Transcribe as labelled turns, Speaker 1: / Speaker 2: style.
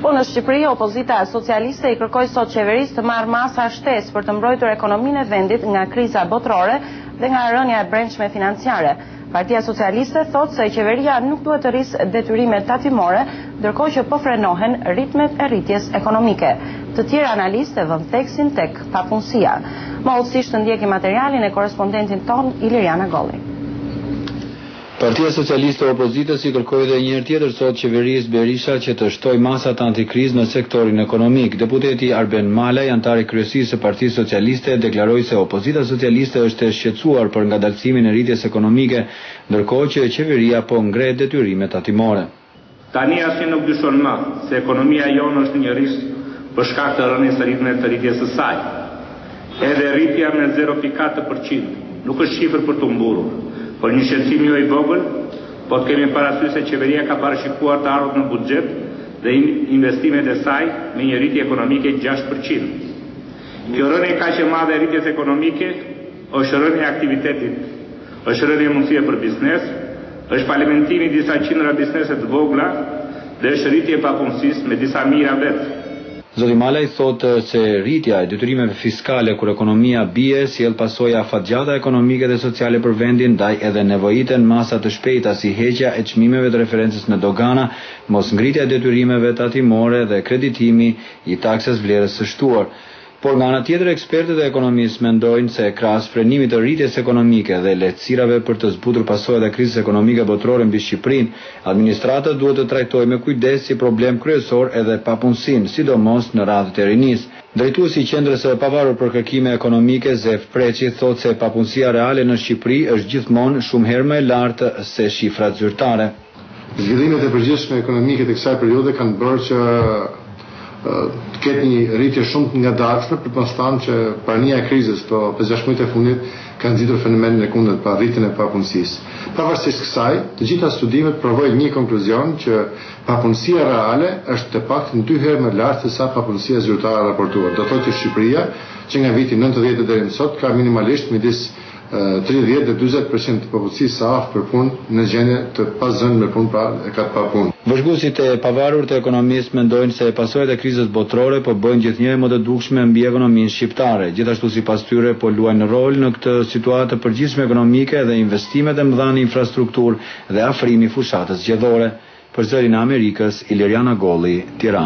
Speaker 1: Po në Shqipëri, opozita socialiste i kërkoi sot qeverisë të marrë masa shtesë për të mbrojtur ekonominë e vendit nga kriza botërore dhe nga rënia e brendshme financiare. Partia Socialiste thotë se qeveria nuk duhet të rrisë detyrimet tatimore, ndërkohë që po frenohen ritmet e rritjes ekonomike. Të tjerë analistë e vënë theksin tek papunësia. Më hollësisht të ndjekim materialin e korrespondentit tonë Ilirian Agolli.
Speaker 2: Partia Socialiste e opozitës i kërkoi edhe një herë tjetër sot qeverisë Berisha që të shtojë masat antikrizë në sektorin ekonomik. Deputeti Arben Malaj, anëtar i kryesisë së Partisë Socialiste, deklaroi se opozita socialiste është e shqetësuar për ngadalësimin e rritjes ekonomike, ndërkohë që qeveria po ngre detyrimet tatimore.
Speaker 3: Tani asnjë nuk dyshon më se ekonomia jonë është në një risk për shkak të rënies së ritmeve të rritjes së saj. Edhe rritja me 0.4% nuk është shifër për t'u mburrur, por një shqetësim jo i vogël, po të kemi parasysh se qeveria ka parashikuar të ardhurat në buxhet dhe investimet e saj me një rritje ekonomike 6%. Kjo rënie kaq e madhe e rritjes ekonomike është rënie e aktivitetit, është rënie e mundësive për biznes, është falimentimi i disa qindra biznese të vogla dhe është rritje e papunësisë me disa mijëra vetë.
Speaker 2: Zoti Malaj thotë se rritja e detyrimeve fiskale kur ekonomia bie sjell pasoja afatgjata ekonomike dhe sociale për vendin, ndaj edhe nevojiten masa të shpejta si heqja e çmimeve të referencës në dogana, mosngritja e detyrimeve tatimore dhe kreditimi i taksës vlerës së shtuar. Por nga ana tjetër ekspertët e ekonomisë mendojnë se krahas frenimit të rritjes ekonomike dhe lehtësirave për të zbutur pasojat e krizës ekonomike botërore mbi Shqipërinë, administrata duhet të trajtojë me kujdes si problem kryesor edhe papunësinë, sidomos në radhët e rinisë. Drejtuesi i Qendrës së Pavarur për Kërkime Ekonomike, Zef Preçi, thotë se papunësia reale në Shqipëri është gjithmonë shumë herë më e lartë se shifrat zyrtare.
Speaker 4: Zhvillimet e përgjithshme ekonomike të kësaj periudhe kanë bërë që të ketë një rritje shumë të ngadalshme, për të mos thënë që prania e krizës këto 5-6 muajt e fundit ka nxitur fenomenin e kundërt, pra rritjen e papunësisë. Pavarësisht kësaj, të gjitha studimet provojnë një konkluzion që papunësia reale është të paktën dy herë më lart se sa papunësia zyrtare e raportuar. Do thotë që Shqipëria që nga viti 90 deri më sot ka minimalisht midis 30 dhe 40 për qind të popullsisë së aftë për punë në gjendje të pazënë me punë, pra e ka të papunë.
Speaker 2: Vëzhguesit e pavarur të ekonomisë mendojnë se pasojat e krizës botërore po bëhen gjithnjë e më të dukshme mbi ekonominë shqiptare. Gjithashtu sipas tyre po luajnë rol në këtë situatë të përgjithshme ekonomike edhe investimet e mëdha në infrastrukturë dhe afrimi i fushatës zgjedhore. Për Zërin e Amerikës, Ilirian Agolli, Tiranë.